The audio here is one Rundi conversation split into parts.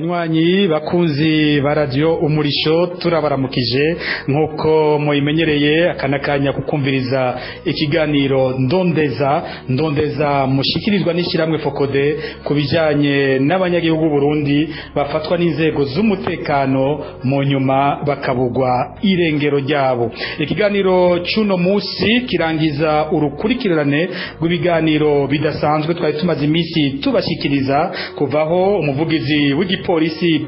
Banywanyi bakunzi ba Radio Umurisho, turabaramukije. Nk'uko muyimenyereye, akanakanya kukumviriza ikiganiro Ndondeza. Ndondeza mushikirizwa n'ishyirahamwe FOCODE ku bijyanye n'abanyagihugu Burundi bafatwa n'inzego z'umutekano, mu nyuma bakabugwa irengero ryabo. Ikiganiro c'uno musi kirangiza urukurikirane rw'ibiganiro bidasanzwe twari tumaze iminsi tubashikiriza kuvaho umuvugizi w'igipolisi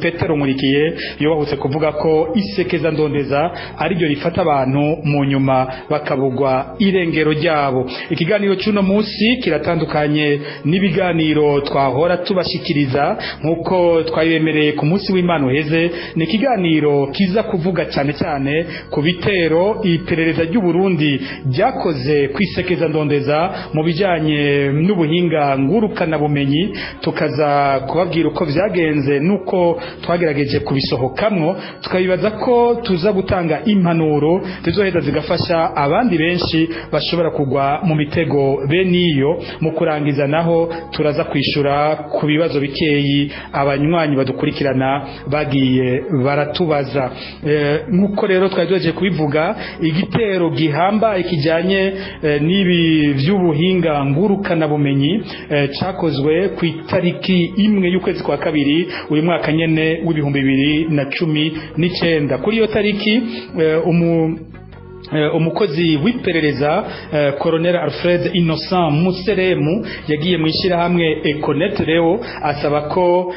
Petero Nkurikiye yubahutse kuvuga ko isekeza ndondeza ariryo rifata abantu, mu nyuma bakabugwa irengero ryabo. Ikiganiro c'uno musi kiratandukanye n'ibiganiro twahora tubashikiriza. Nk'uko twabibemereye ku munsi w'Imana uheze, ni ikiganiro kiza kuvuga cyane cyane ku bitero iperereza ry'u Burundi ryakoze kwisekeza ndondeza mu bijyanye n'ubuhinga ngurukana bumenyi, tukaza kubabwira uko vyagenze nuko twagerageje kubisohokamwo, tukabibaza ko tuza gutanga impanuro zizoheza zigafasha abandi benshi bashobora kugwa mu mitego bene iyo. Mu kurangiza naho, turaza kwishura ku bibazo bikeyi abanywanyi badukurikirana bagiye baratubaza. Nk'uko rero twari tugejeje kubivuga, igitero gihambaye kijyanye n'ibi by'ubuhinga ngurukana bumenyi cyakozwe ku itariki 1 y'ukwezi kwa kabiri uyu mwaka nyene w'2019. Kuri iyo tariki, umukozi w'iperereza Colonel Alfred Innocent Museremu yagiye mu ishyirahamwe Econet Leo, asaba ko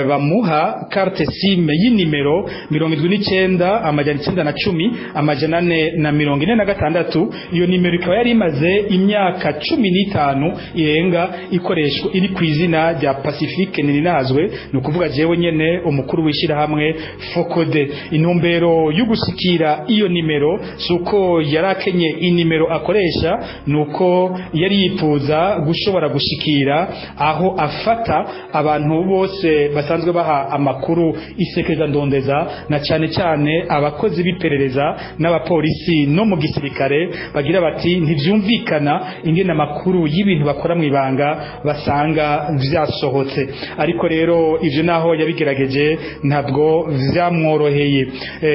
bamuha carte SIM y'inimero 79 910 446. Iyo nimero ikaba yari imaze imyaka 15 irenga ikoreshwa, iri ku izina rya Pacifique Nininahazwe, ni ukuvuga jewe nyene, umukuru w'ishyirahamwe FOCODE. Intumbero yo gushikira iyo nimero si uko yarakenye inimero akoresha, nuko yari yifuza gushobora gushikira aho afata abantu bose basanzwe baha amakuru isekeza ndondeza, na cyane cyane abakozi b'iperereza n'abapolisi no mu gisirikare, bagira bati: "Ntivyumvikana ingene amakuru y'ibintu bakora mu ibanga basanga vyasohotse." Ariko rero ivyo naho yabigerageje, ntabwo vyamworoheye.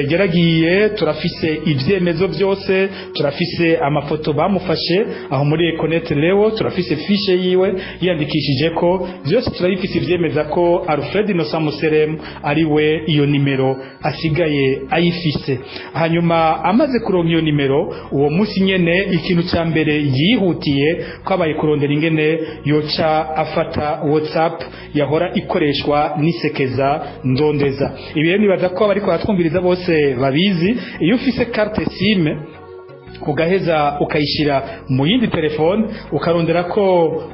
Yaragiye, turafise ivyemezo byose, turafise amafoto bamufashe aho muri Econet Leo, turafise fiche yiwe yiyandikishije ko byose turabifise, ivyemeza ko Alfred Innocent Muserem ari we iyo nimero asigaye ayifise. Hanyuma amaze kuronka iyo nimero, uwo munsi nyene ikintu ca mbere yihutiye kwabaye kurondera ingene yoca afata WhatsApp yahora ikoreshwa n'isekeza ndondeza. Ibi rero nibaza ko abariko baratwumviriza bose babizi: iyo ufise carte SIM, ugaheza ukayishyira mu yindi telefone, ukarondera ko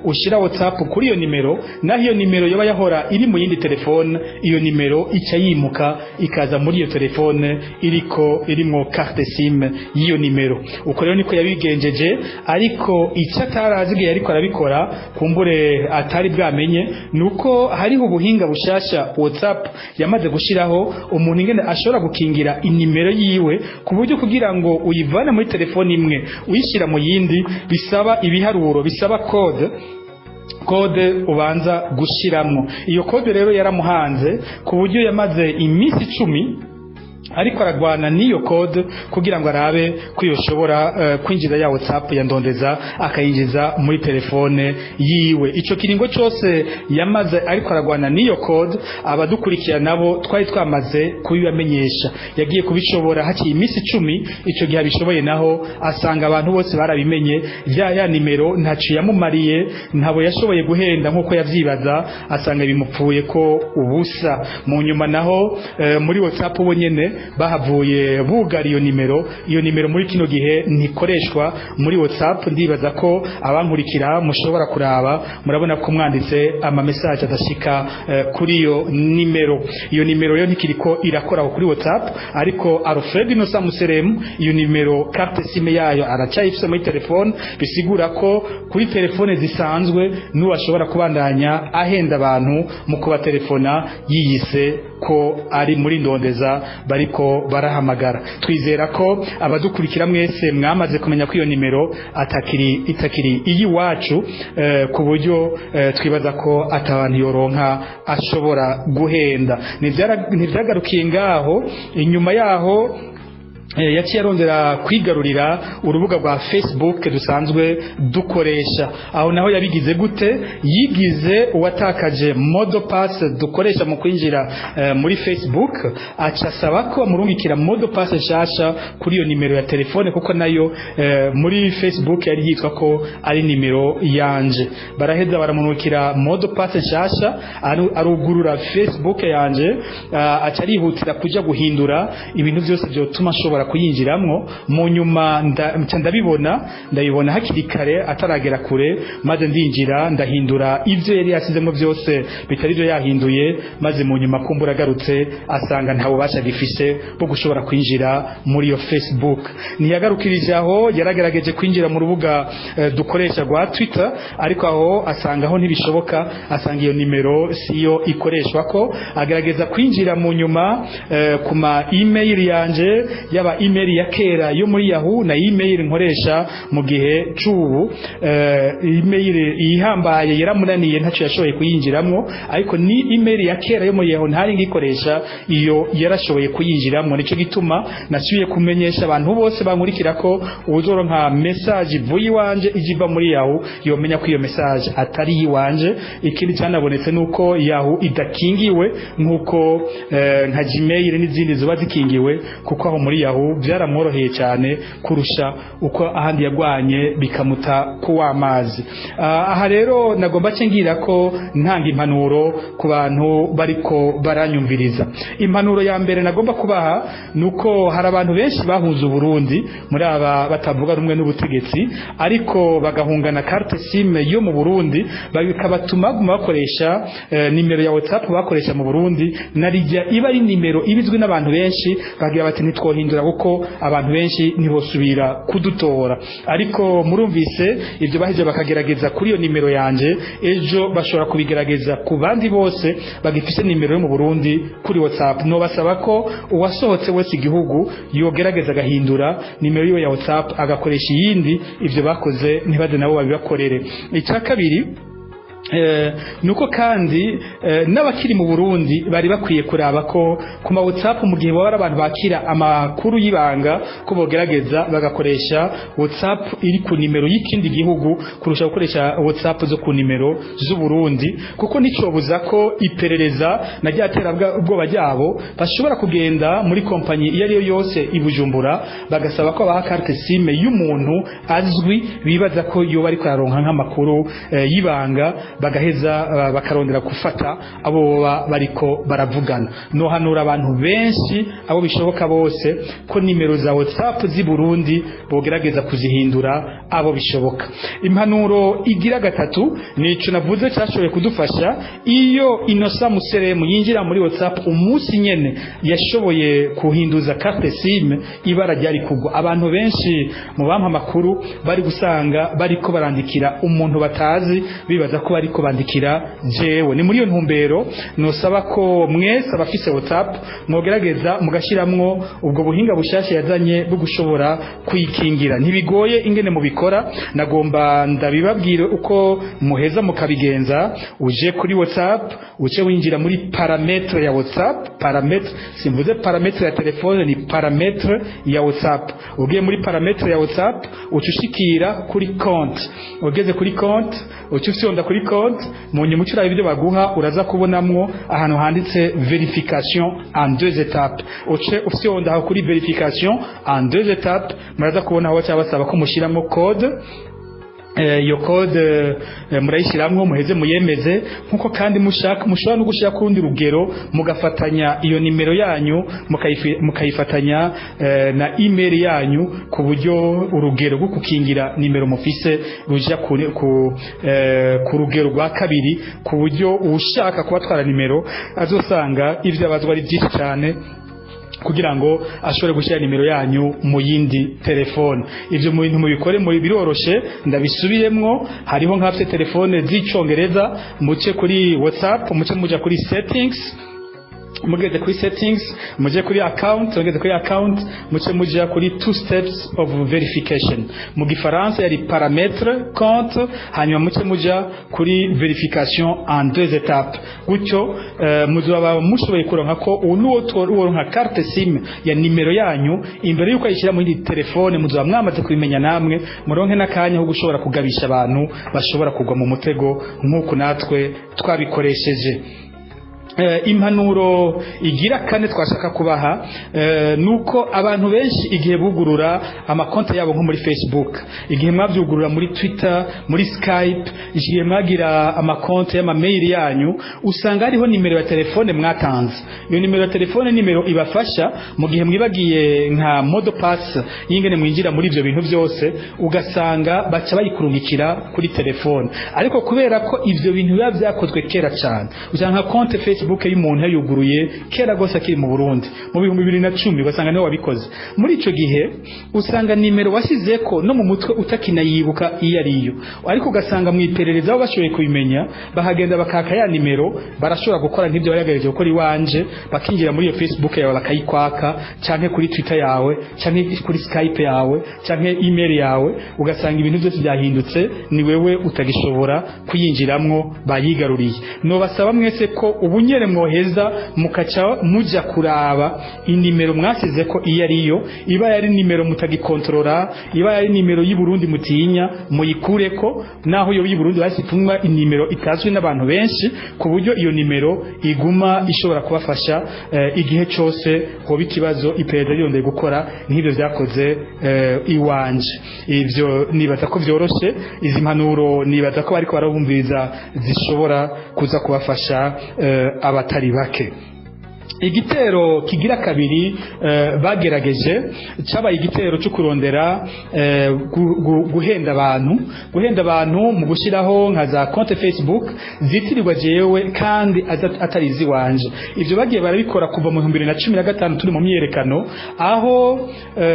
ushyira WhatsApp kuri iyo nimero, naho iyo nimero yoba yahora iri mu yindi telefone, iyo nimero ica yimuka ikaza muri iyo telefone iriko irimwo carte SIM y'iyo nimero. Uko rero niko yabigenjeje, ariko icyo atarazi igihe ariko arabikora, kumbure atari bwamenye, nuko hariho ubuhinga bushasha WhatsApp yamaze gushiraho, umuntu ingene ashobora gukingira inimero yiwe, ku buryo kugira ngo uyivane muri telefone imwe uyishyira mu yindi bisaba ibiharuro, bisaba code ubanza gushiramwo. Iyo code rero yaramuhanze, ku buryo yamaze iminsi 10 ariko aragwana n'iyo code kugira ngo arabe ko yoshobora kwinjiza ya WhatsApp ya ndondeza, akayinjiza muri telefone yiwe. Ico kiringo cyose yamaze ariko aragwana n'iyo code, abadukurikira nabo twari twamaze kubibamenyesha. Yagiye kubishobora haciye iminsi 10. Ico gihe abishoboye naho, asanga abantu bose barabimenye. Vya ya nimero ntaco yamumariye, ntabo yashoboye guhenda nk'uko yavyibaza, asanga bimupfuye ko ubusa. Mu nyuma naho, muri WhatsApp bo nyene bahavuye bugara iyo nimero. Iyo nimero muri kino gihe ntikoreshwa muri WhatsApp. Ndibaza ko abankurikira mushobora kuraba, murabona ko mwanditse ama message adashika kuri iyo nimero. Iyo nimero rero ntikiriko irakora kuri WhatsApp, ariko Alfred Innocent Museremu iyo nimero, carte SIM yayo aracyayifise muri telefone. Bisigura ko kuri telefone zisanzwe n'uwashobora kubandanya ahenda abantu mu kubatelefona yiyise ko ari muri ndondeza, bariko bariko barahamagara. Twizera ko abadukurikira mwese mwamaze kumenya ko iyo nimero atakiri itakiri iyiwacu, ku buryo twibaza ko atabantu yoronka ashobora guhenda. Ntivyagarukiye ngaho. Inyuma yaho yaciye arondera kwigarurira urubuga rwa Facebook dusanzwe dukoresha. Aho naho yabigize gute? Yigize uwatakaje mot de passe dukoresha mu kwinjira muri Facebook, aca asaba ko bamurungikira mot de passe nshasha kuri iyo nimero ya telefone, kuko nayo muri Facebook yari yitwa ko ari nimero yanje. Baraheza baramurungikira mot de passe nshasha, arugurura Facebook yanje, aca arihutira kuja guhindura ibintu byose byotuma ashobora kuyinjiramwo. Mu nyuma nca ndabibona hakiri kare ataragera kure, maze ndinjira, ndahindura ivyo yari yasizemo byose bitari byo yahinduye, maze mu nyuma kumbura agarutse asanga nta bubasha gifise bwo gushobora kwinjira muri iyo Facebook. Ntiyagarukirije aho, yaragerageje kwinjira mu rubuga dukoresha rwa Twitter, ariko aho asanga aho ntibishoboka, asanga iyo nimero siyo ikoreshwa. Ko agerageza kwinjira mu nyuma ku ma email yanje, yaba email ya kera yo muri Yahoo na email nkoresha mu gihe c'ubu. Email ihambaye yaramunaniye, ntacyo yashoboye kuyinjiramwo, ariko ni email ya kera yo muri Yahoo ntari ngikoresha, iyo yarashoboye kuyinjiramwo. Nico gituma nasubiye kumenyesha abantu bose bankurikira ko uwuzoronka message ivuye iwanje ijiva muri Yahoo yomenya ko iyo message atari iwanje. Ikindi cyanabonetse nuko Yahoo idakingiwe nkuko nka Gmail n'izindi ziba zikingiwe, kuko aho muri Yahoo byaramworoheye cyane kurusha uko ahandi yagwanye bikamuta kuw'amazi. Aha rero nagomba ngira ko ntanga impanuro ku bantu bariko baranyumviriza. Impanuro ya mbere nagomba kubaha nuko hari abantu benshi bahunze Burundi muri aba batavuga rumwe n'ubutegetsi, ariko bagahungana carte SIM yo mu Burundi, bikabatuma baguma bakoresha nimero ya WhatsApp bakoresha mu Burundi, narijya iba ari nimero ibizwi n'abantu benshi, bagira bati ntitwohindura kuko abantu benshi ntibosubira kudutora. Ariko murumvise ibyo baheje bakagerageza kuri iyo nimero yanje, ejo bashobora kubigerageza ku bandi bose bagifise nimero yo mu Burundi kuri WhatsApp. No basaba ko uwasohotse wese igihugu yogerageza agahindura nimero yiwe ya WhatsApp, agakoresha iyindi, ivyo bakoze ntibaze nabo babibakorere. Icya kabiri nuko kandi n'abakiri mu Burundi bari bakwiye kuraba ko ku ma WhatsApp, mu gihe baba ari abantu bakira amakuru y'ibanga, ko bogerageza bagakoresha WhatsApp iri ku nimero y'ikindi gihugu kurusha gukoresha WhatsApp zo ku nimero z'u Burundi, kuko nicobuza ko iperereza na rya terabwoba ryabo bashobora kugenda muri kompanyi iyo ari yo yose i Bujumbura, bagasaba ko baha carte SIM y'umuntu azwi bibaza ko yoba ariko araronka nk'amakuru y'ibanga, bagaheza bakarondera gufata abo baba bariko baravugana. Nohanura abantu benshi abo bishoboka bose ko nimero za WhatsApp z'i Burundi bogerageza kuzihindura abo bishoboka. Impanuro igira gatatu nico navuze cyashoboye kudufasha: iyo Innocent Museremu yinjira muri WhatsApp umunsi nyene yashoboye kuhinduza carte SIM, ibara ryari kugwa. Abantu benshi mu bampa amakuru bari gusanga bariko barandikira umuntu batazi, bibaza ko bariko bandikira jewe. Ni muri iyo ntumbero nosaba ko mwese abafise WhatsApp mwogerageza mugashiramwo ubwo buhinga bushasha yazanye bwo gushobora kuyikingira. Ntibigoye ingene mubikora, nagomba ndabibabwire uko muheza mukabigenza. Uje kuri WhatsApp, uce winjira muri paramètre ya WhatsApp. Paramètre, simvuze paramètre ya telefone, ni paramètre ya WhatsApp. Ugiye muri paramètre ya WhatsApp, uca ushikira kuri compte. Ugeze kuri compte, uca ufyonda kuri compte. Mu nyuma uca uraba ibyo baguha, uraza kubonamwo ahantu handitse "vérification en deux étapes". Uce ufyonda aho kuri "vérification en deux étapes", muraza kubona aho baca basaba ko mushyiramo code. Iyo code murayishiramwo, muheze muyemeze. Nkuko kandi mushaka mushobora no gushira kurundi rugero, mugafatanya iyo nimero yanyu, mukayifatanya na email yanyu, ku buryo urugero rwo kukingira nimero mufise ruja ku rugero rwa kabiri, ku buryo ushaka kubatwara nimero azosanga ivyo abazwa ari byinshi cyane kugira ngo ashobore gushyira nimero yanyu mu yindi telefone. Ivyo mu bintu mubikore mu biroroshe. Ndabisubiremwo: hariho nk'abafite telefone z'icongereza, muce kuri WhatsApp, muce muja kuri settings. Mugeze kuri settings, muje kuri account. Mugeze kuri account, muce muja kuri two steps of verification. Mu Gifaransa yari paramètre, compte, hanyuma muce muja kuri vérification en deux étapes. Gutyo muzoba mushoboye kuronka ko ubu nuwo uworonka carte SIM ya nimero yanyu imbere yuko ayishyira muri telefone, muzoba mwamaze kubimenya, namwe muronke n'akanya ko gushobora kugabisha abantu bashobora kugwa mu mutego nk'uku natwe twabikoresheje. Impanuro igira kane twashaka kubaha nuko abantu benshi igihe bugurura amakonti yabo nko muri Facebook, igihe mwavyugurura muri Twitter, muri Skype, igihe mwagira amakonti y'amamail yanyu, usanga hariho nimero ya telefone mwatanze. Iyo nimero ya telefone, nimero ibafasha mu gihe mwibagiye nka mot de passe y'ingene mwinjira muri ivyo bintu byose, ugasanga baca bayikurungikira kuri telefone. Ariko kubera ko ivyo bintu biba vyakozwe kera cyane, usanga nka konte Facebook y'umuntu yayuguruye kera gose akiri mu Burundi mu 2010, ugasanga niwe wabikoze. Muri ico gihe usanga nimero washyizeko no mu mutwe utakinayibuka iyo ariyo, ariko ugasanga mu iperereza aho bashoboye kubimenya, bakagenda bakaka ya nimero, barashobora gukora nk'ibyo bagerageje gukora iwanje, bakinjira muri iyo Facebook yawe bakayikwaka, canke kuri Twitter yawe, canke kuri Skype yawe, canke email yawe, ugasanga ibintu byose byahindutse, ni wewe utagishobora kuyinjiramwo, bayigaruriye. Nobasaba mwese ko ubu nyene mwoheza mukaca muja kuraba inimero mwasize ko iyo ariyo. Iba yari nimero mutagikontorora, iba yari nimero y'i Burundi mutinya, muyikureko. Naho yo y'i Burundi basitumwa inimero itazwi n'abantu benshi, ku buryo iyo nimero iguma ishobora kubafasha igihe cose hoba ikibazo, iperereza rirondeye gukora nk'ivyo vyakoze iwanje. Ivyo nibaza ko vyoroshe. Izi mpanuro nibaza ko bariko barabumviriza zishobora kuza kubafasha abatari bake. Igitero kigira kabiri bagerageje cyabaye igitero cyo kurondera guhenda abantu mu gushyiraho nka za konte Facebook zitirirwa jewe kandi atari iziwanje. Ivyo bagiye barabikora kuva mu 2015 turi mu myiyerekano, aho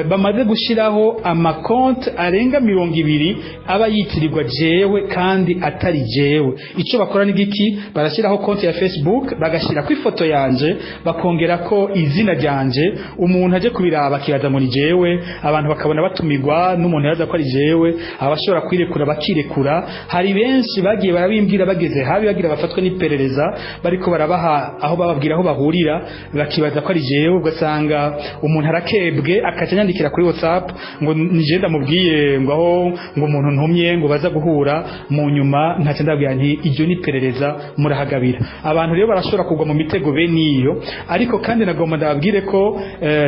bamaze gushyiraho amakonte arenga 20 aba yitirirwa jewe kandi atari jewe. Icyo bakora ni giki? Barashyiraho konte ya Facebook, bagashyira ku ifoto yanje, bakongera ko izina ryanje. Umuntu aje kubiraba akibaza ngo ni jewe, abantu bakabona batumirwa n'umuntu yaza ko ari jewe, abashobora kwirekura bakirekura. Hari benshi bagiye barabimbwira bageze habi, bagira bafatwe n'iperereza, bariko barabaha aho bababwira aho bahurira, bakibaza ko ari jewe. Ugasanga umuntu arakebwe, akaca anyandikira kuri WhatsApp ngo ni jewe ndamubwiye ngo aho ngo umuntu ntumye ngo baza guhura. Mu nyuma nkaca ndabwira nti iryo ni iperereza, murahagabira. Abantu rero barashobora kugwa mu mitego bene iyo. Ariko kandi nagomba ndababwire ko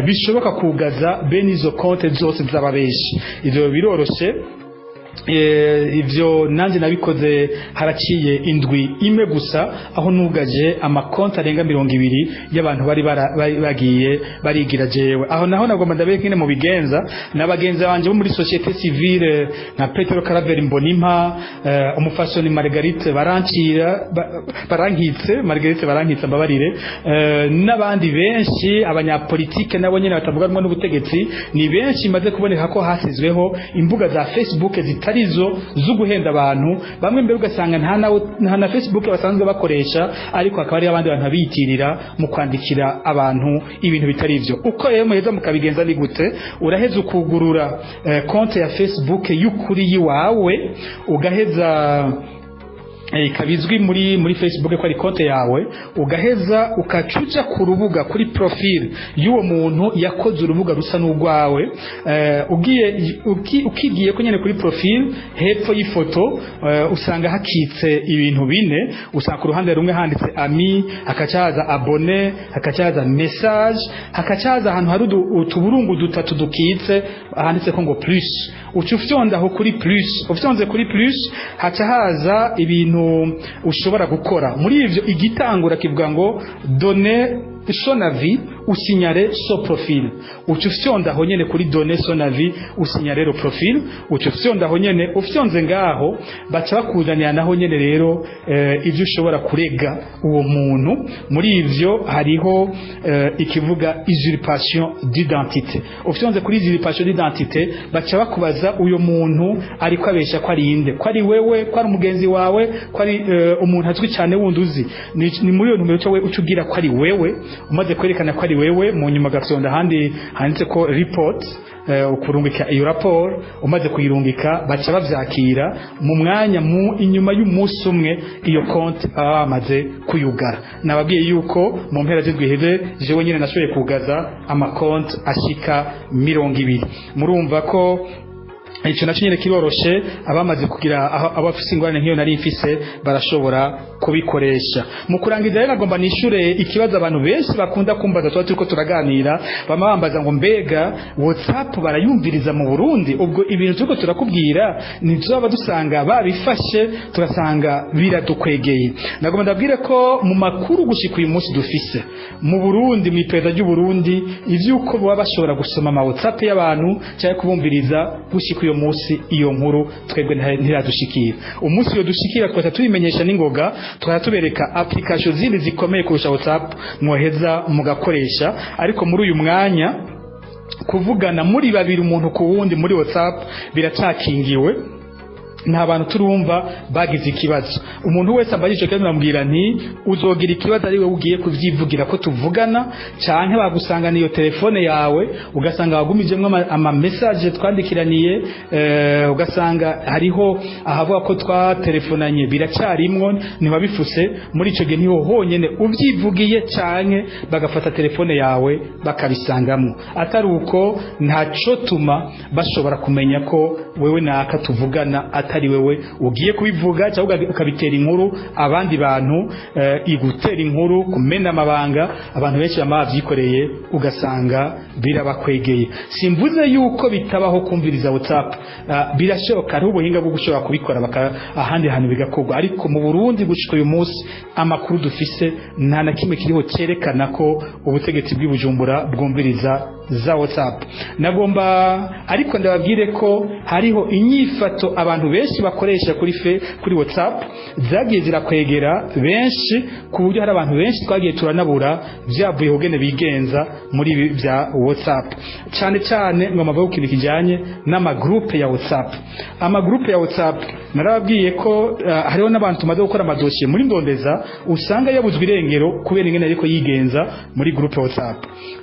bishoboka kugaza bene izo konte zose z'ababeshi. Ivyo biroroshe. Ivyo nanjye nabikoze haraciye indwi imwe gusa, aho nugaje amakonti arenga 20 y'abantu bari bagiye barigira jewe. Aho naho nagomba ndabereke ingene mubigenza. Na bagenzi banje bo muri société civile nka Petero Karaveri Mbonimpa, umufasoni Marguerite Barancira, Barankitse, Marguerite Barankitse, mbabarire, n'abandi benshi, abanyapolitike nabo nyene batavuga rumwe n'ubutegetsi ni benshi. Maze kuboneka ko hasizweho imbuga za Facebook zitari zo zo guhenda abantu bamwe, mbere ugasanga nta na Facebook basanzwe bakoresha, ariko hakaba hari abandi bantu biyitirira mu kwandikira abantu ibintu bitari ivyo. Uko rero muheza mukabigenza ni gute? Uraheza ukugurura konte ya Facebook y'ukuri yiwawe, ugaheza ikaba izwi muri Facebook ko ari konte yawe, ugaheza ukacuja ku rubuga kuri profile y'uwo muntu yakoze urubuga rusa n'urwawe. Ugiye ukigiye ko nyene kuri profile, hepfo y'ifoto usanga hakitse ibintu bine. Usanga ku ruhande rumwe handitse ami, hakacaza abonné, hakacaza message, hakacaza ahantu hari utuburungu dutatu dukitse handitse ko ngo plus. Uca ufyonda aho kuri plus. Ufyonze kuri plus, haca haza ibintu ushobora gukora. Muri ivyo, igitangura kivuga ngo donner son avis. ou signaler son profil. Uca ufyonda aho nyene kuri donner son avis ou signaler le profil. Uca ufyonda aho nyene. Ufyonze ngaho, baca bakuzanira naho nyene rero ivyo ushobora kurega uwo muntu. Muri ivyo hariho ikivuga usurpation d'identité. Ufyonze kuri usurpation d'identité, baca bakubaza uyo muntu ariko abesha ko ari inde, ko ari wewe, ko ari umugenzi wawe, ko ari umuntu azwi cyane wundi uzi. Ni muri iyo ntumbero we uca ugira ko ari wewe. Umaze kwerekana ko ari wewe, mu nyuma gafyonda ahandi handitse ko report, ukurungika iyo raporo. Umaze kuyirungika, baca bavyakira mu mwanya, mu inyuma y'umunsi umwe iyo konti baba bamaze kuyugara. Nababwiye yuko mu mpera z'indwi iheze jewe nyine nashoboye kugaza amakonti ashika 20. Murumva ko ico naco nyene kiroroshe. Abamaze kugira abafise ingorane nk'iyo nari mfise barashobora kubikoresha. Mu kurangiza rero, nagomba nishure ikibazo abantu benshi bakunda kumbaza. Tuba turiko turaganira, bama bambaza ngo: "Mbega WhatsApp barayumviriza mu Burundi? Ubwo ibintu turiko turakubwira ntituzaba dusanga babifashe, tugasanga biradukwegeye?" Nagomba ndabwire ko mu makuru gushika uyu munsi dufise mu Burundi, mu iperereza ry'u Burundi, ivy'uko baba bashobora gusoma ama WhatsApp y'abantu cyangwa kubumviriza, gushika uyu munsi iyo nkuru twebwe ntiradushikira. Umunsi iyo dushikira, twahita tubimenyesha n'ingoga, tukaba tubereka application zindi zikomeye kurusha WhatsApp mwoheza mugakoresha. Ariko muri uyu mwanya, kuvugana muri babiri, umuntu ku wundi, muri WhatsApp biracakingiwe. Nta bantu turumva bagize ikibazo. Umuntu wese ambajije ico kibazo, ndamubwira nti: "Uzogira ikibazo ari wewe ugiye kuvyivugira ko tuvugana, canke bagusanga niyo telefone yawe, ugasanga wagumijemwo ama message twandikiraniye, ugasanga hariho ahavuga ko twatelefonanye biracarimwo, ntibabifuse." Muri ico gihe niho honyene uvyivugiye, canke bagafata telefone yawe bakabisangamwo. Atari uko, ntaco tuma bashobora kumenya ko wewe naka tuvugana atari wewe ugiye kubivuga cyangwa ukabitera inkuru abandi bantu. Igutera inkuru, kumena amabanga, abantu benshi bama bavyikoreye, ugasanga birabakwegeye. Simvuze yuko bitabaho kumviriza WhatsApp. Birashoboka, hariho ubuhinga bwo gushobora kubikora baka ahandi hantu bigakorwa. Ariko mu Burundi, gushika uyu munsi, amakuru dufise nta na kimwe kiriho cyerekana ko ubutegetsi bw'i Bujumbura bwumviriza za WhatsApp. Nagomba ariko ndababwire ko hariho inyifato abantu benshi bakoresha kuri WhatsApp zagiye zirakwegera benshi, ku buryo hari abantu benshi twagiye turanabura byavuye kugene bigenza muri ibi bya WhatsApp. Cyane cyane ngo amavuga ikintu kijyanye n'amagroupe ya WhatsApp. Amagroupe ya WhatsApp, narababwiye ko hariho n'abantu tumaze gukora amadosiye muri ndondeza, usanga yabuzwe irengero kubera ingene ariko yigenza muri groupe WhatsApp.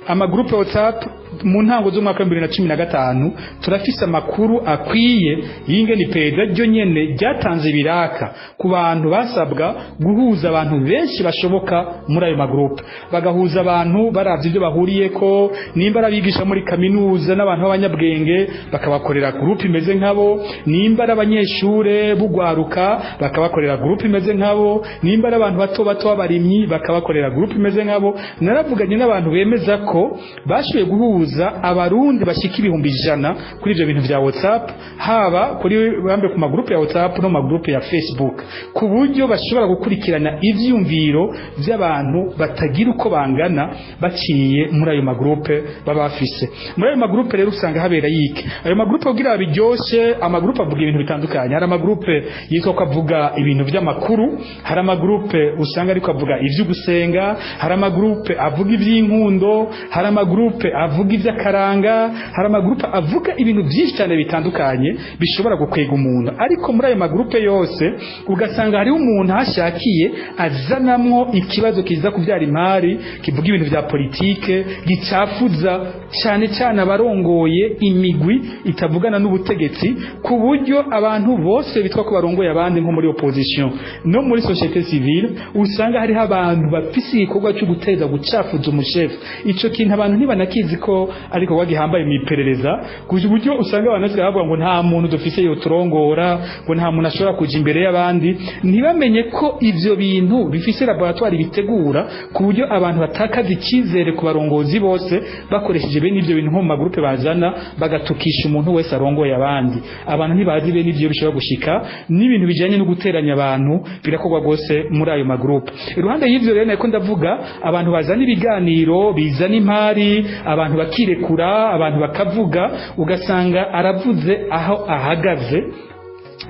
Amagroupe WhatsApp, mu ntango z'umwaka wa 2015, turafise amakuru akwiye y'ingene iperereza ryo nyene ryatanze ibiraka ku bantu basabwa guhuza abantu benshi bashoboka muri ayo magroupe, bagahuza abantu baravye ibyo bahuriyeko. Nimba ari abigisha muri kaminuza n'abantu b'abanyabwenge, bakabakorera groupe imeze nkabo. Nimba ari abanyeshure bugwaruka, bakabakorera groupe imeze nkabo. Nimba ari abantu bato bato b'abarimyi, bakabakorera groupe imeze nkabo. Naravuganye n'abantu bemeza ko bashoboye guhuza Abarundi bashika 100,000 kuri ivyo bintu vya WhatsApp, haba kuri bambe ku magroupe ya WhatsApp no magroupe ya Facebook, ku buryo bashobora gukurikirana ivyumviro by'abantu batagira uko bangana baciye muri ayo magroupe baba bafise. Muri ayo magroupe rero usanga habera yike ayo magroupe kugira biryoshe. Amagroupe avuga ibintu bitandukanye. Hari amagroupe yitwa ko avuga ibintu by'amakuru, hari amagroupe usanga ariko avuga ivyo gusenga, hari amagroupe avuga ivy'inkundo, hari amagroupe avuga ivy'akaranga, hari amagroupe avuga ibintu byinshi cyane bitandukanye bishobora gukwega umuntu. Ariko muri ayo magroupe yose, ugasanga hariho umuntu ahashakiye azanamwo ikibazo kiza kubyara imari, kivuga ibintu vya politike, gicafuza cyane cyane abarongoye imigwi itavugana n'ubutegetsi, ku buryo abantu bose bitwa ko barongoye abandi, nko muri opposition no muri société civile, usanga hariho abantu bafise igikorwa cyo guteza gucafuza umushefu. Ico kintu abantu ntibanakizi ko ariko wagihambaye mu iperereza, ku buryo usanga abantu basigaye bavuga ngo nta muntu dufise yoturongora. kurongora, ngo nta muntu ashobora kuja imbere y'abandi. Ntibamenye ko ivyo bintu bifise laboratoire bitegura, ku buryo abantu batakaza icyizere ku barongozi bose bakoresheje bene ivyo bintu, nko mu magroupe bazana bagatukisha umuntu wese arongoye abandi. Abantu ntibazi bene ivyo bishobora gushika, n'ibintu bijanye no guteranya abantu birakorwa rwose muri ayo magroupe. Iruhande y'ivyo rero, nariko ndavuga abantu bazana ibiganiro bizana impari, abantu bakirekura, abantu bakavuga, ugasanga aravuze aho ahagaze,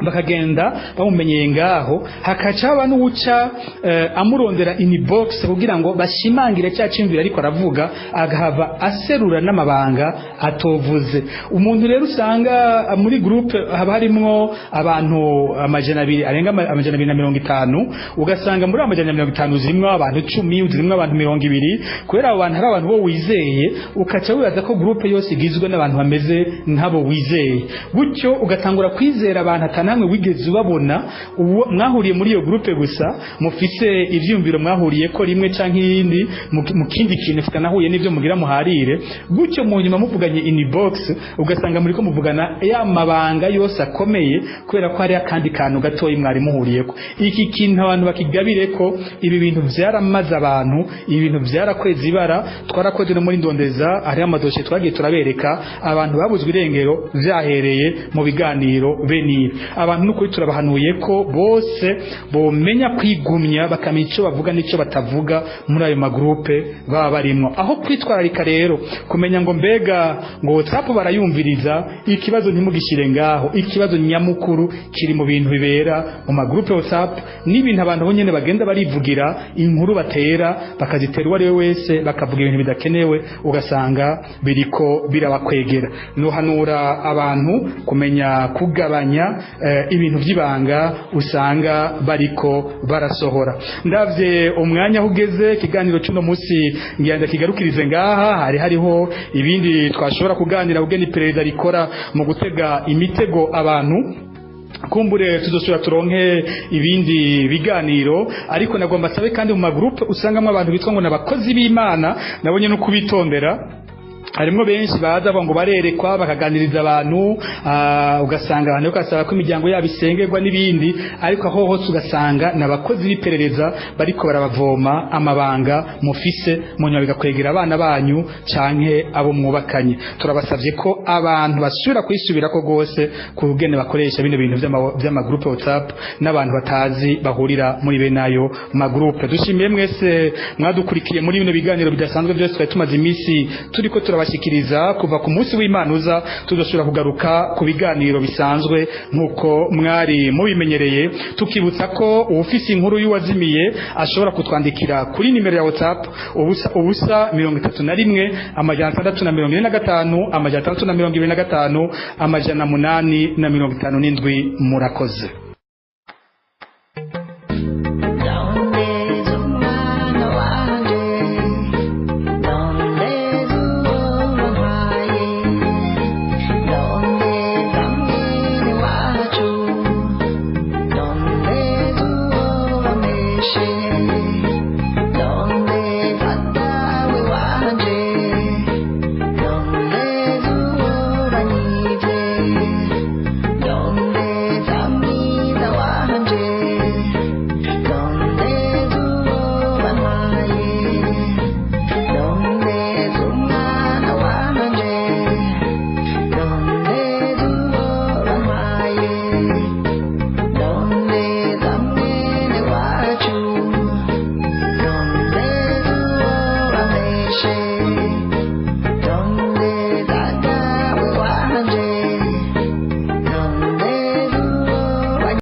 bakagenda bamumenyeye ngaho, hakaca haba n'uwuca amurondera inbox kugira ngo bashimangire cya cyumviro ariko aravuga, agahava aserura n'amabanga atovuze. Umuntu rero usanga muri groupe haba harimwo abantu 200, arenga 250, ugasanga muri 250 zirimwo abantu 10, zirimwo abantu 20. Kubera abo bantu ari abantu bo wizeye, ukaca wibaza ko groupe yose igizwe n'abantu bameze nk'abo wizeye. Gutyo ugatangura kwizera abantu atanamwe wigeze ubabona, uwo mwahuriye muri iyo groupe gusa, mufise ivyumviro mwahuriye ko rimwe canke irindi mu kindi kintu kitanahuye n'ivyo mugira muharire. Gutyo mu nyuma muvuganye inbox, ugasanga muriko muvugana ya mabanga yose akomeye, kubera ko hari akandi kantu gatoyi mwari muhuriyeko. Iki kintu abantu bakigabire ko ibi bintu vyaramaze abantu, ibi bintu vyarakweza ibara. Twarakoze no muri Ndondeza, hariho amadoshe twagiye turabereka abantu babuzwe irengero vyahereye mu biganiro bene ibi. Abantu n'ukuri turabahanuye ko bose bomenya kwigumya, bakamenya icyo bavuga n'icyo batavuga muri ayo magroupe baba barimwo. Aho kwitwararika rero kumenya ngo mbega ngo WhatsApp barayumviriza, ikibazo ntimugishire ngaho. Ikibazo nyamukuru kiri mu bintu bibera mu magroupe WhatsApp, n'ibintu abantu bo nyene bagenda barivugira, inkuru batera bakazitera uwo ari we wese, bakavuga ibintu bidakenewe, ugasanga biriko birabakwegera. Nuhanura abantu kumenya kugabanya ibintu by'ibanga usanga bariko barasohora. Ndavye umwanya aho ugeze, ikiganiro cy'uno munsi ngenda kigarukirize ngaha. Hari hariho ibindi twashobora kuganira, ubwo iperereza rikora mu gutega imitego abantu. Kumbure tuzosubira turonke ibindi biganiro, ariko nagomba sabe kandi mu magroupe usangamo abantu bitwa ngo n'abakozi b'Imana, nabonye no kubitondera. Harimo benshi baza ngo barerekwa, bakaganiriza abantu, ugasanga abantu bakasaba ko imiryango yabo isengerwa n'ibindi, ariko aho hose ugasanga n'abakozi b'iperereza bariko barabavoma amabanga mufise, mu nyuma bigakwegera abana banyu canke abo mwubakanye. Turabasavye ko abantu basubira kwisubirako rwose ku bugene bakoresha bino bintu vy'amagroupe WhatsApp n'abantu batazi bahurira muri bene ayo magroupe. Dushimiye mwese mwadukurikiye muri bino biganiro bidasanzwe byose twari tumaze iminsi turiko turabashikiriza. Kuva ku munsi w'Imana uza tuzosubira kugaruka ku biganiro bisanzwe nk'uko mwari mubimenyereye, tukibutsa ko uwufise inkuru y'uwazimiye ashobora kutwandikira kuri nimero ya WhatsApp 0 0 31 645 625 857. Murakoze.